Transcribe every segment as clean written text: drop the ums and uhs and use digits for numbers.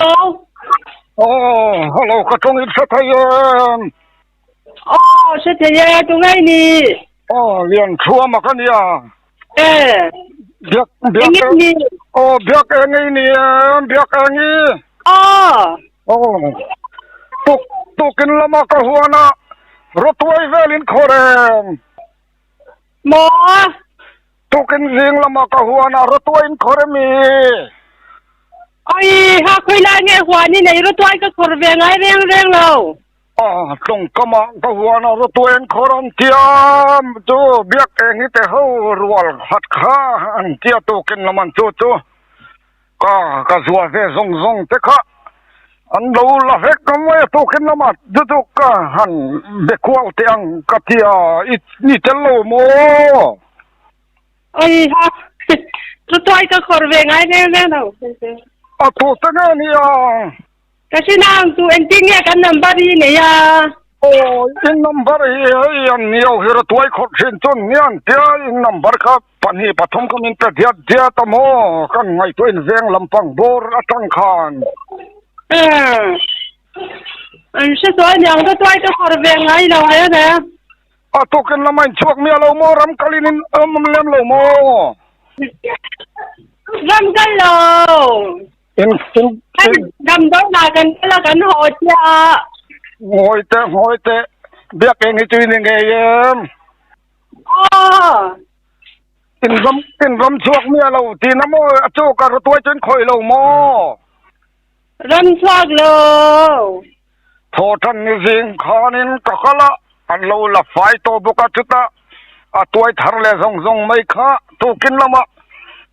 Hello. Oh, hello, ka tawng in hre thei em? Oh, hre thei e, tu ngai ni? Oh, lian thua mak a nia. Eh. Biak, biak, Engin ni? Oh, biak engi ni em, biak engi. Oh. Oh, tuk, tukin lama ka huana, rotuai velin khawrem. Maw? Tukin zing lama ka huan a rawtuai in khawr emi? Oi, ha khawi lai nge huan i nei rawtuai ka khawr ve ngai reng reng lo. A, tlawngkam ah ka huan a rawtuai an khawr an tia chu biak eng hi te ho rual khat kha an tia tukin lam an chu chu ka ka zua ve zawng zawng te kha an lo la vek a mai a tukin lamah chu chu ka han be kual teh ang ka tia i ni tel lo maw? Oi ha chu tuai ka khawr ve ngai reng reng lo. A tu te nge nia? Ka hre nang tu engtin nge kan number hi nei a? Aw in number hi hei an nio hi ra tuai khawrh thin chuan nian tia in number kha pahnih pathum kha min pe diat diat a maw kan ngaihtuah in veng lampang bawr atang khan. Umm an hre chuai niang ka tuai ka khawrh ve ngai lo reng reng. A tukin lama in chhuak miah lo maw ram kalin in awm lem lo maw? Ram kal lo. In in Kan damdawi lah kan kal a kan haw chiah. Ngawi teh ngawi teh biakeng hi chu i ni ngei em? Aw. In ram in ram chhuak miah lo tihna maw a chu ka rawtuai chu in khawih lo maw? Ram chhuak lo. Thaw tan ni zing khanin ka kal a, an lo la fai tawh bawk a, chutah a tuai thar leh zawng zawng mai kha tukin lamah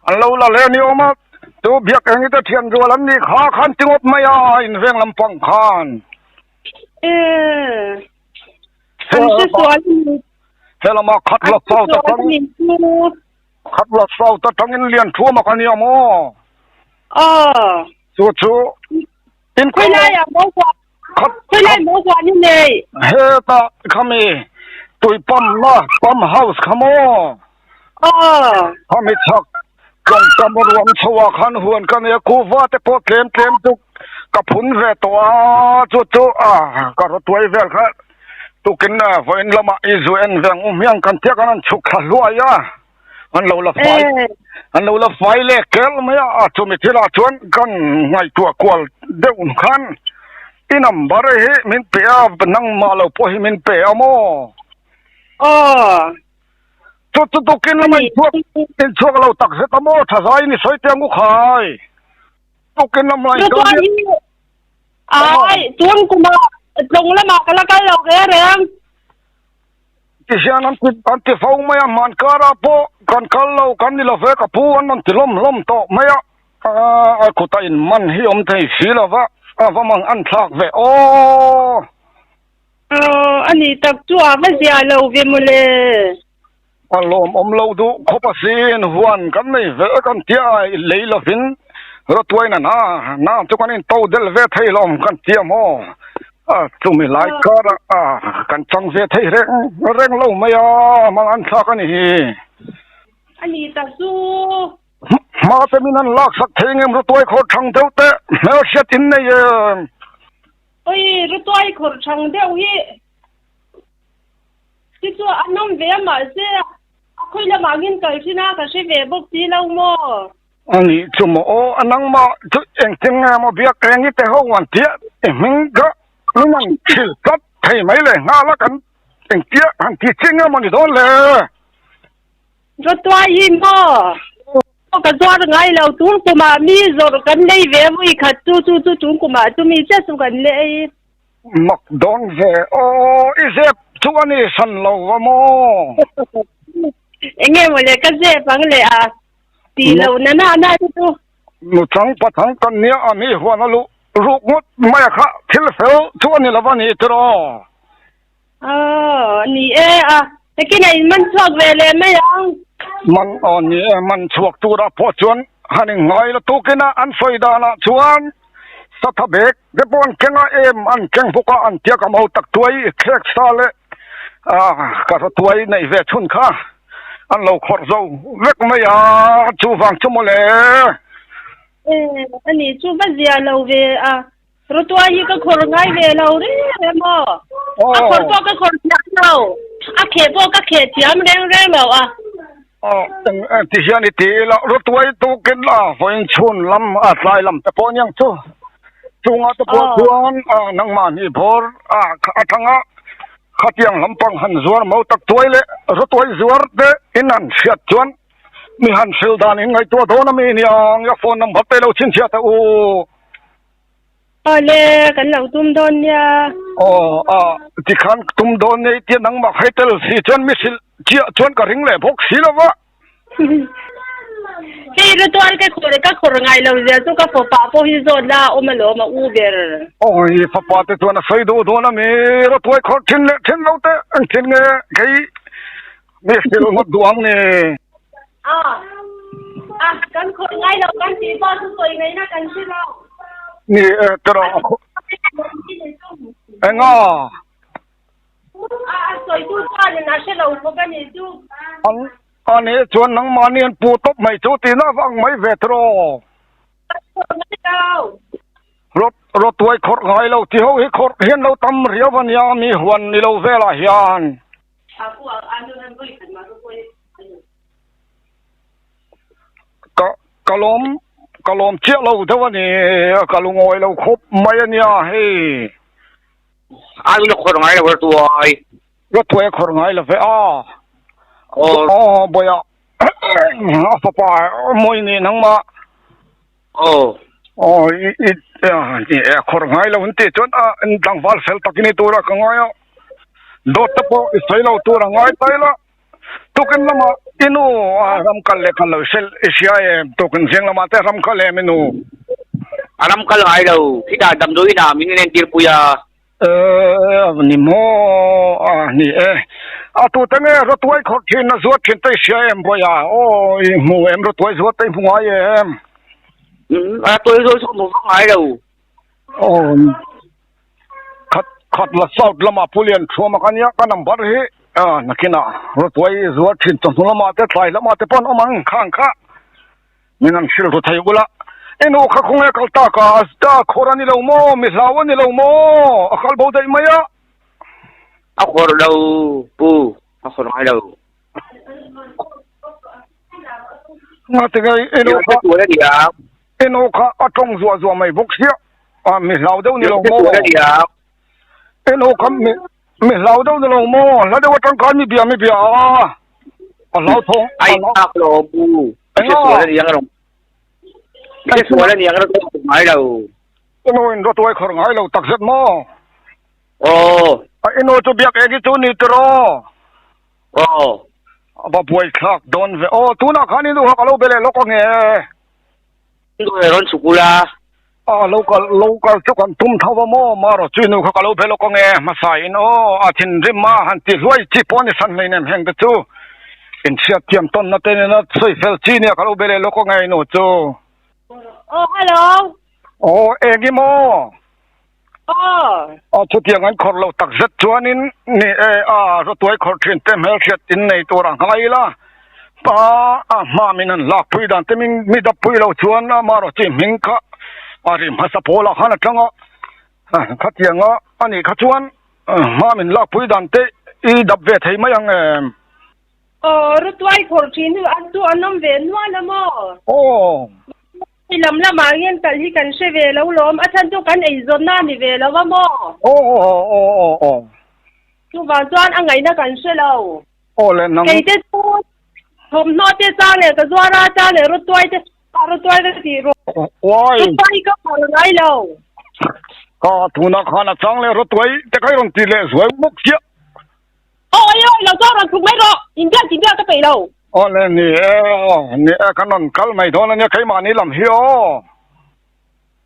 an lo la leh a ni awm a, chu biak eng ite thian zual an nih kha khan ti ngawt mai a, in veng lampang khan. He lamah khat la chau ta tang khat la chau ta tangin lian thuam a ka nia maw? Chu chu. In Khoi lai ah maw huan Khoi lai maw huan i nei? Heta khami tui pump na pump house kha maw? Aw. Khami chhak tlawng tam ruam chho ah khan huan ka nei a, kuhva te pawh tlem tlem chu ka phun ve tawh a, chu chu a ka rawtuai vel kha tukin vawiin lamah i zu en ve ang u hmiang kan tia khan an chhuk thla hluai a. An lo la fai an lo la fai leh kel mai a, chumi thilah chuan kan ngaihtuah kual deuh khan i number hi min pe a, nangmah lo pawh hi min pe a maw? Aw. Chu chu tukin lama inchhuak inchhuak lo tak zet a maw? Tha zai ni sawi teh ang u khai. Tukin lama Chu chuan hi ai tun kuma tlawng lamah ka la kal lo reng reng. Ti hian an ti an ti fo mai a, hman karah pawh kan kal lo kan ni lo ve ka pu an rawn ti lawm lawm tawh mai a, a kutah in man hi awm thei si lo va, a va mang an thlak ve aw. Aw a ni tak chu a va zia lo ve mawle. A lawmawm lo duh khawp asin, huan kan nei ve kan tia a, lei lovin rawtuaina na na chu kan in to del ve thei lawm kan tia maw. A chumi lai kar a kan chang ve thei reng reng lo mai a, mang an thlak a ni hi. A ni ta chu. Hma te min han lak sak thei ngem Rutuai khawr thang deuh te hmelhriat in nei em? Oi Rutuai khawr thang deuh hi hi chu a nawm ve a mahse a khawi lamah ngin kal thin a ka hre ve bawk si lo maw? A nih chu maw aw, a nangmah chu engtin nge maw biak reng i te ho an tia i hming kha min han thil tlat thei mai leh nghal a kan engtia han ti chi nge maw ni dawn le? Rawtuai hi maw ka zuar ngai lo tun kumah mi zawrh kan lei ve vui khat chu chu chu tun kumah chu mi chiah chu kan lei. Mak dawn ve aw, i zep chu a ni san lo va maw? Enge maw le ka zep ang le a? Ti lo na na na chu chu. Nuchang pathang kan nia a mi huan a luh ruk ngawt mai a kha thil fel chu a ni lo a ni tiraw? Aw ni e a, takin a in man chhuak ve leh mai ang. Man aw ni e, man chhuak turah pawh chuan han in ngai la tukin a an sawi danah chuan satha bag te pawh an keng a em an keng bawk a an tia ka mau tak tuai thlek sa leh ka rawtuai neih ve chhun kha an lo khawrh zo vek mai a, chuvang chu mawle. E ani chu va zia lo ve a Rawtuai hi ka khawr ngai ve lo reng reng maw? A khawr pawh ka khawr thiam lo, a kheh pawh ka kheh thiam reng reng lo a. Ti hian i ti ila, rawtuai tukin a vawiin chhun lam a tlai lam te pawh aniang chu. Chungah te pawh chuan nangmahni bawr atanga khatiang lampang han zuar mo tak tuai leh rawtuai zuar te in han hriat chuan mi han hrilh dan in ngaihtuah dawn ami aniang, a phone number te lo chhinchhiah teh u. Awle, kan lo tum dawn nia. Aw, a, tikhan tum dawn nia i tia nangmah khai tel si chuan mi hrilh chiah chuan ka ring leh bawk si lo va. Hei ritual ka khawr ka khawr ngai lo zia chu ka fapa pawh hi zawt la a awm alawm a u ber. Aw, i fapa te chuan a sawi duh dawn a mi, rawtuai khawr thin leh thin lo te engtin nge kei mi hrilh ngawt duh ang ni. A, a, kan khawih ngai lo kan tih pawh chu sawi ngaihna kan hre lo. Ni e, tiraw a khawih. Enga? A, a sawitu chuanin a hre lo khawp a nih chu. An, a nih chuan nangmahni an pu tawp mai chu tihna vang mai ve tiraw? Kan khawih ngai lo. Rawt, rawtuai khawrh ngai lo ti ho hi khawrh hian lo tam riau a nia mi huan ni lo velah hian. Ka ka lawm ka lawm chiah lo deuh a ni ka lungawi lo khawp mai a nia hei. A in a khawrh ngai lo a tuai. Ka tuai a khawrh ngai lo ve a. Aw bawiah a fapa mawi ni nangmah. Aw. Aw i i ni e khawrh ngai lo an tih chuan a tlangval fel tak i ni tur a ka ngai a. Dawt te pawh i sawi lo tur a ngai ta ila. Tukin lamah i nu a ram kal leh kal lo i hrilh i hria em? Tukin zing lamah te ram kal em i nu? A ram kal ngai lo, khitah damdawiin ah min inentir pui a. E, ni maw? A ni e. A tute nge rawtuai khawrh thin a zuat thin te i hria em Bawiha? Aw, i hmu em rawtuai zuat te i hmu ngai em? Rawtuai zuat chu ka hmu vak ngai lo. Aw. Khat khat la south lamah Pulian Thuama ka nia ka number hi nakinah rawtuai zuar thin chawhnu lamah te tlai lamah te pawh an awm ang kha ang kha min han hrilh ru thei ula i nu kha khawnge kal tak a a khawr a ni lo maw mi hlau a ni lo maw a kal bo daih mai a. A khawr lo pu a khawr ngai lo. Ngatinge i nu kha i nu kha a tawng zuah zuah mai bawk sia. A mi hlau deuh ni lo maw? I nu kha mi mi hlau deuh ni lo maw? Hla deuh atang khan mi bia mi bia a. A hlau thawng. Ai tak lo bu. Enga? Enga? Sual a niang rawh ngai lo. I nu in rawtuai khawr ngai lo takzet maw? Aw. I nu chu biak eng hi chu ni tiraw? Aw. A va buai thlak dawn ve. Aw tunah khan i nu kha ka lo be leh lawk ange. Rawn chhuk ula. A lo kal lo kal chu kan tum tho va maw marawh chu inu kha ka lo be lawk ange hmasa in aw a thinrim a han ti hluai chi pawh a ni san hleinem heng te chu inhriat thiam tawn na te nena sawi fel chi nia ka lo be leh lawk ange inu chu. Aw hello. Aw eng i maw? Aw. Aw chutiang an khawrh lo tak zet chuanin ni e a rawtuai khawrh thin te hmelhriat in nei tur a ngai ila pa a hma min han lak pui dan te min mi dap pui lo chuan amaherawh chi hming kha a ri hmasa pawl ah khan a tang a khatiang a anih kha chuan hma min lak pui dan te i dap ve thei mai ang em. Aw rawtuai khawrh thin hi an chu an awm ve nual a maw? Aw. Hei lam lamah hian kal hi kan hre ve lo lawm, a chhan chu kan eizawnna a ni ve lo a maw? Aw aw aw aw aw. Chuvang chuan a ngaihna kan hre lo. Aw le nang. Kei te chu thawmhnaw te chang leh ka zuar a, chang leh rawtuai te ah rawtuai ka tih rawh. Uai. Rawtuai ka phal ngai lo. Ka tunah khan a chang leh rawtuai te kha i rawn ti leh zuai bawk chiah. Aw aw aw, lo chuan rawn chhuk mai rawh, inbiak tih biak ka peih lo. Aw le ni e, aw ni e, kan rawn kal mai dawn a nia keimahni lam hi aw.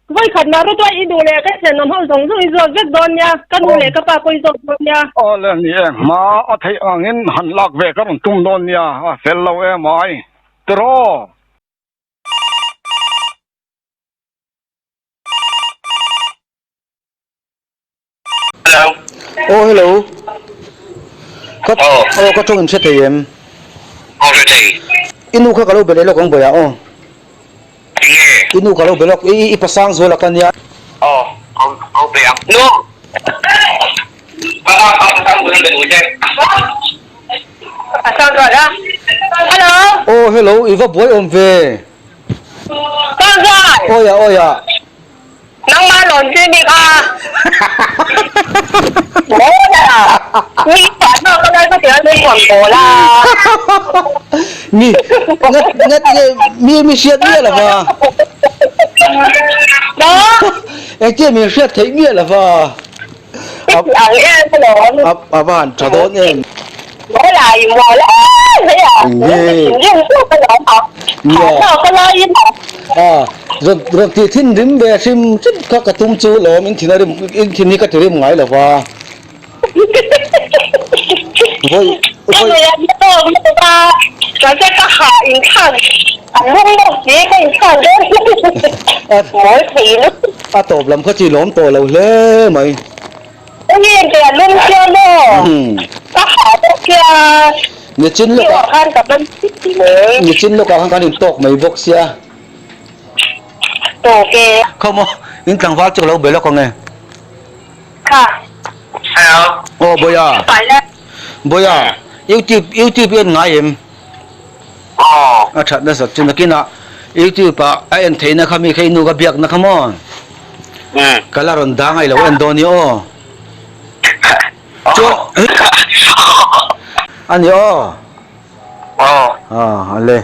Vawi khat mah rawtuai i duh leh ka thianawm ho zawng zawng i zawt vek dawn nia, ka nu leh ka pa pawh i zawt dawn nia. Aw le ni e, hma a theih angin han lak ve ka rawn tum dawn nia, a fel lo em ai, tiraw. Hello. Oh hello. Ka oh oh ka tawng in hre thei em? Oh hre thei. I nu kha ka lo be leh lawk ang bawiah aw. Tinge? I nu ka lo be lawk, i i pasang zual a ka nia. Aw, ka be ang. Nu! Pasang zual be duh che. Pasang zual a? Hello! Aw, hello, i va buai awm ve. Pasang zual! Awi a, awi a. Nangmah lawn chi mi kha. Mawi a! Mi pah hna ka lai ka tia min rawn bawl a. Mi, ngat ngat nge mi mi hriat miah lo va. Maw? Engtia min hriat theih miah lo va. I ti ang em alawm. A a va han tha dawn em. Mawi a, i mawl em mai a. Nge. Thinrim zawk alawm a. Nia. Hna ka laiin a. A, rawn rawn tih thin rim ve hrim hrim kha ka tum chu lawm in thin a rim in thin hi ka ti rim ngai lo va. Vawi Ka vawi nuih a hre tawk lutuk a, mahse ka ha inthlak a lung deuh si ka inthlak dawn mawi thei lutuk. A tawp lam kha chi lawm tawh lo hle mai. Enge ke a lum sia maw? Ka ha bawk sia. Nichin lawkah khan ka ban thit mai. Nichin lawkah khan kan intawk mai bawk sia. Tawk e. Khaw maw, in tlangval chu ka lo be lawk ang e. Kha. Hello. Aw Boya. Boya, YouTube YouTube i en ngai em? Aw. A that nasa chu nakinah YouTube ah a en theihna kha mi kha i nu ka biakna kha maw? Ka la rawn dang a i lo en dawn i aw. Chu a ni aw. Aw. A ale.